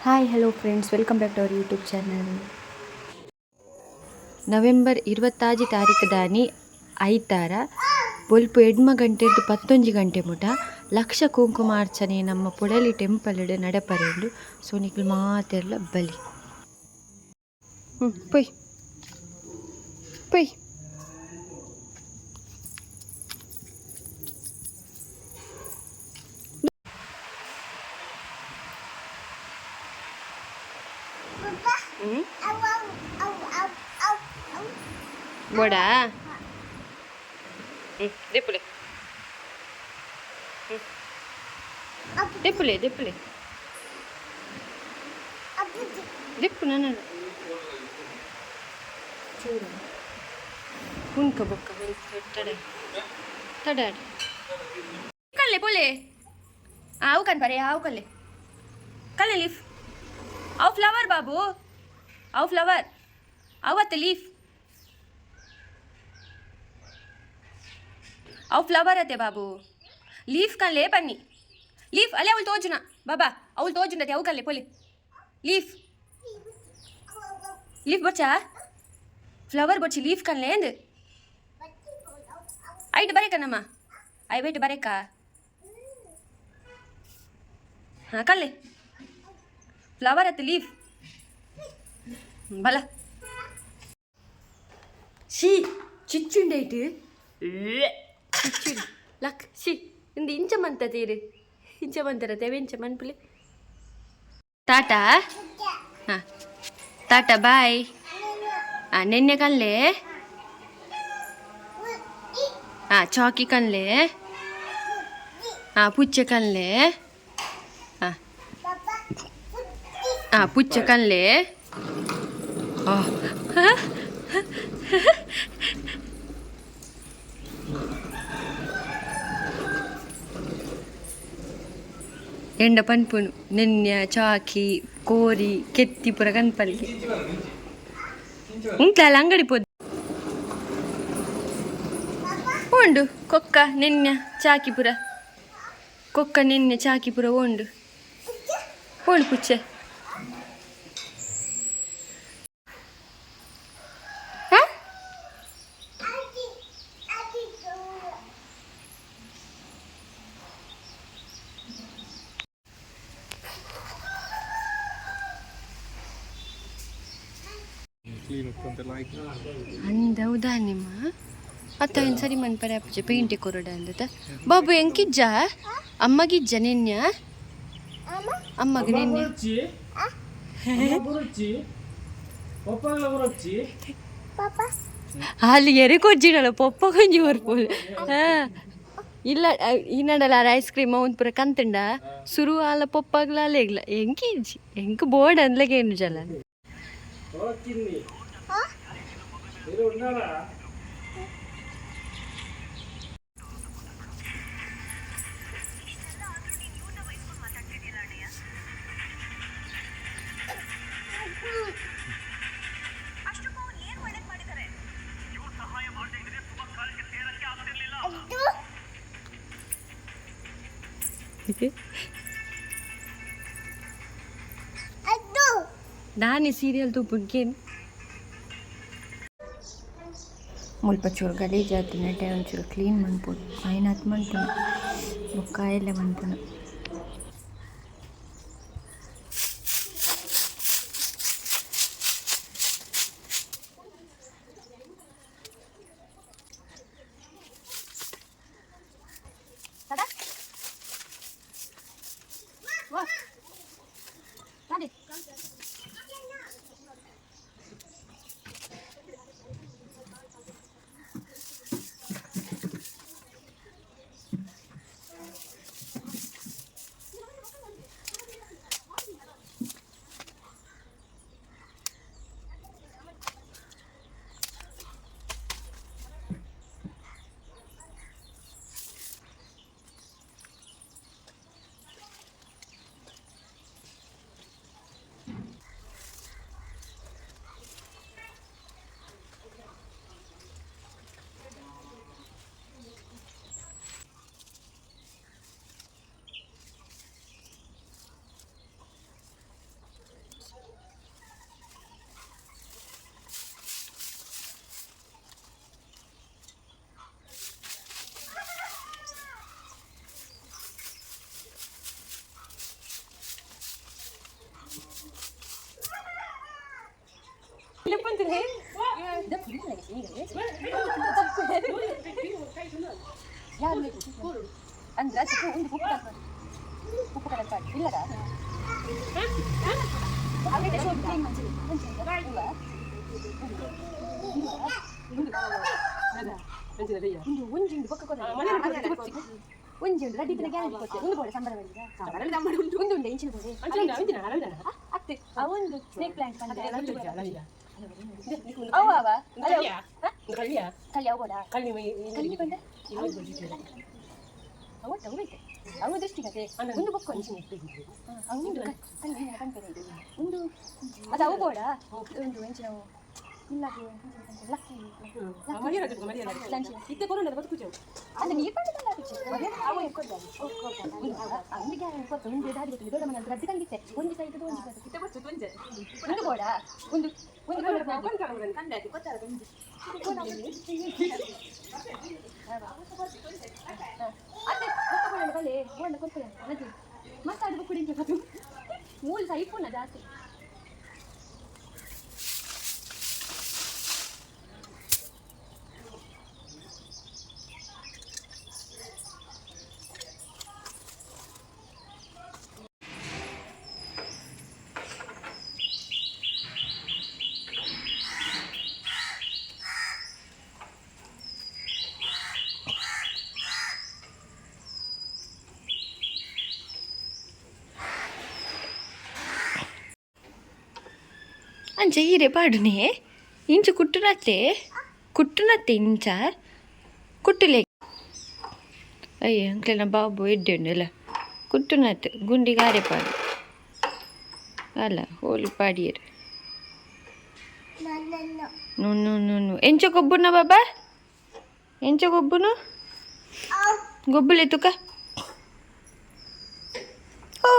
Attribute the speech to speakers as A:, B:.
A: Hi hello friends, welcome back to our YouTube channel. November 26 ತಾರೀಕು ದಾನಿ ಐತಾರ ಬೊಲ್ಪು 8 ಗಂಟೆರ್ದ್ 11 ಗಂಟೆ ಮುಟ ಲಕ್ಷ ಕುಂಕುಮಾರ್ಚನೆ ನಮ್ಮ ಪೊಳಲಿ ಟೆಂಪಲ್ ನಡಪರೆ ಉಂಡು. ಸೊ ನಿಕುಲು ಮಾತೆರ್ಲ ಬಲಿ. ಪೊಯ್ ಪೊಯ್. ಹ್ಞೂ ಬೋಡಾ? ಹ್ಞೂ, ದೆಪ್ಪುಲೆ ಹ್ಞೂ, ದೆಪ್ಪುಲೆ ದೆಪ್ಪುಲೆ ದೆಪ್ಪು. ನನ್ನ ಚೂರು ಉಂಕ ಬೊಕ್ಕ ತಡ ತಡ ಕಲ್ಲೆ ಪೋಲೆ. ಆವು ಕನ್ಪರೆ, ಆವು ಕಲ್ಲೆ ಕಲ್ಲೆ. ಲೀಫ್ ಅವು ಫ್ಲವರ್ ಬಾಬು, ಅವು ಫ್ಲವರ್ ಅವತ್ತು ಲೀಫ್. ಅವು ಫ್ಲವರ್ ಅತ್ತೆ ಬಾಬು. ಲೀಫ್ ಕನ್ಲೆ ಬನ್ನಿ, ಲೀಫ್ ಅಲ್ಲೇ. ಅವಳು ತೋಜುನ ಬಾಬಾ, ಅವಳು ತೋಜುನತೆ. ಅವು ಕಲ್ಲೆ ಪೋಲೆ. ಲೀಫ್, ಲೀಫ್ ಬೊಚ್ಚಾ, ಫ್ಲವರ್ ಬೊಚ್ಚಿ, ಲೀಫ್ ಕನ್ಲೆ ಅಂದ್. ಐಟ್ ಬರೇಕನಮ್ಮ, I wait ಬರೇಕ. ಹಾಂ, ಕಲ್ಲೆ ಫ್ಲವರ್ ಅತ್ತೆ, ಲೀಫ್ ಬಲ. She ಚಿಚ್ಚುಂಡೈಟ್ ಚಿಚ್ಚು luck. She ಇಂದು ಇಂಚ ಮಂತ ತೀರು, ಇಂಚ ಮಂತರ ತೆವೆ ಇಂಚ ಮನ್ಪುಲೆ. ಟಾಟಾ. ಹಾಂ, ಟಾಟಾ ಬಾಯ್. ಹಾಂ, ನೆನ್ನೆ ಕನ್ಲೆ. ಹಾಂ, ಚಾಕಿ ಕನ್ಲೆ. ಹಾಂ, ಪುಚ್ಚೆ ಕನ್ಲೆ. ಹಾಂ ಹಾಂ, ಪುಚ್ಚೆ ಕನ್ಲೆ. ಆ ಎಂಡ ಪನ್ಪುನು ನೆನ್ನೆ ಚಾಕಿ ಕೋರಿ ಕೆತ್ತಿ ಪುರ ಕನ್ಪಲ್ಗೆ ಉಂಟ್ಲಲ್ಲ ಅಂಗಡಿ ಪೋದು ಉಂಡು. ಕೊಕ್ಕ ನೆನ್ನೆ ಚಾಕಿಪುರ, ಕೊಕ್ಕ ನೆನ್ನೆ ಚಾಕಿಪುರ ಉಂಡು ಉಂಡು ಪುಚ್ಚೆ. ಹಾ?
B: ಕ್ಲೀನ್ ಉಪ್ಪಂತೆಲ್ಲ ಆಯ್ತು.
A: ಅಂದ ಹೌದಾ? ನಿಮ್ಮ ಅತ್ತ ಏನು ಸರಿ ಮನ್ಪರೆ ಅಪ್ಪಜೆ ಪೇಂಟೆ ಕೊರಡ ಅಂದತ ಬಾಬು. ಎಂಕಿಜ್ಜ ಅಮ್ಮಗಿಜ್ಜ ನೆನ್ಯ ಅಮ್ಮಗ ನೆನ್ನೆ.
B: ಬರೊಚ್ಚಿ ಬರೊಚ್ಚಿ, ಪಪ್ಪಗ್ಲ ಬರೊಚ್ಚಿ.
A: ಅಲ್ಲಿ ಎರೆ ಕೊಜ್ಜಿಡಲ್ಲ ಪೊಪ್ಪ ಕೊಂಜಿ ಬರ್ಪೋದು. ಹಾ ಇಲ್ಲ, ಈ ನಡಲ ಐಸ್ ಕ್ರೀಮ್ ಅವ್ನು ಪೂರ ಕಂತುಂಡ ಸುರು ಆಲ ಪೊಪ್ಪಾಗ್ಲ ಅಲ್ಲೇಗ್ಲ. ಎಂಕಿಜ್ಜಿ, ಎಂಕ್ ಬೋರ್ಡ್ ಅಂದ್ಲಗೆ ಏನು ಜಲ.
B: ಕಿನ್ನಿ ಇದು ఉన్నారా?
A: ದಾನಿ ಸೀರಿಯಲ್ ತೂಪುನ್ಕೇನು ಮುಲ್ಪ ಚೂರು ಗಲೀಜು ಆತಿನಟೆ ಒಂಚೂರು ಕ್ಲೀನ್ ಮನ್ಪೊಡು. ಆಯ್ನಾತ್ ಮನ್ಪುನು ಬೊಕ್ಕ ಎಲ್ಲೆ ಮನ್ಪುನು. ಅಂಚ ಈರೆ ಪಾಡುನೆ ಇಂಚ ಕುಟ್ಟುನತ್ತೆ ಕುಟ್ಟುನತ್ತೆ ಇಂಚ ಕುಟ್ಟುಲೆ. ಅಯ್ಯ, ಅಂಕ್ಲೆನ ಬಾಬು ಎಡ್ಡೆ ಉಂಡಲ್ಲ. ಕುಟ್ಟುನತ್ತೆ ಗುಂಡಿಗಾರೆ ಪಾಡು ಅಲ್ಲ ಹೋಲಿ ಪಾಡಿಯರು. ನು ನು ನು ನು. ಎಂಚ ಗೊಬ್ಬುನ ಬಾಬಾ? ಎಂಚ ಗೊಬ್ಬುನು? ಗೊಬ್ಬುಲೆ ತುಕ. ಓ.